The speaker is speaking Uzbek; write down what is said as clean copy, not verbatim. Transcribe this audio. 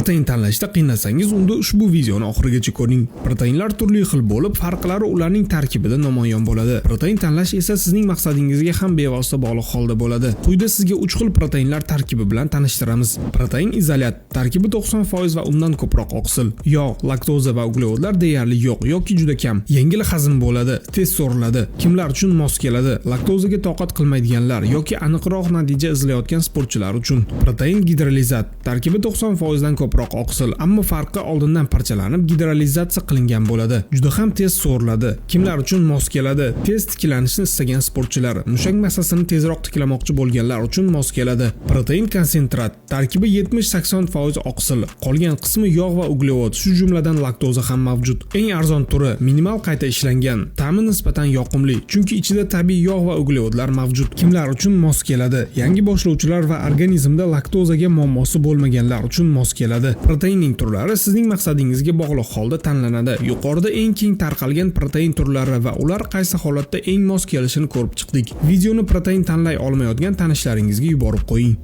Protein tanlashda qiynalsangiz, unda ushbu videoni oxirigacha ko'ring. Proteinlar turli xil bo'lib, farqlari ularning tarkibida namoyon bo'ladi. Protein tanlash esa sizning maqsadingizga ham bevosita bog'liq holda bo'ladi. Quyida sizga 3 xil proteinlar tarkibi bilan tanishtiramiz. Protein izolyat tarkibi 90% va undan ko'proq oqsil, yog', laktoza va uglevodlar deyarli yo'q yoki juda kam. Yengil hazm bo'ladi, tez so'riladi. Kimlar uchun mos keladi? Laktozaga toqat qilmaydiganlar yoki aniqroq natija izlayotgan sportchilar uchun. Protein gidrolizat tarkibi 90% dan ko'proq oqsil, ammo farqi oldindan parchalanib gidrolizatsiya qilingan bo'ladi. Juda ham tez so'riladi. Kimlar uchun mos keladi? Tez tiklanishni istagan sportchilar, mushak massasini tezroq tiklamoqchi bo'lganlar uchun mos keladi. Protein konsentrat tarkibi 70-80% oqsil, qolgan qismi yog' va uglevod, shu jumladan laktoza ham mavjud. Eng arzon turi minimal qayta ishlangan, ta'mi nisbatan yoqimli, chunki ichida tabiiy yog' va uglevodlar mavjud. Kimlar uchun mos keladi? Yangi boshlovchilar va organizmda laktozaga muammosi bo'lmaganlar uchun mos keladi. Proteinning turlari sizning maqsadingizga bog'liq holda tanlanadi. Yuqorida eng keng tarqalgan protein turlari va ular qaysi holatda eng mos kelishini ko'rib chiqdik. Videoni protein tanlay olmayotgan tanishlaringizga yuborib qo'ying.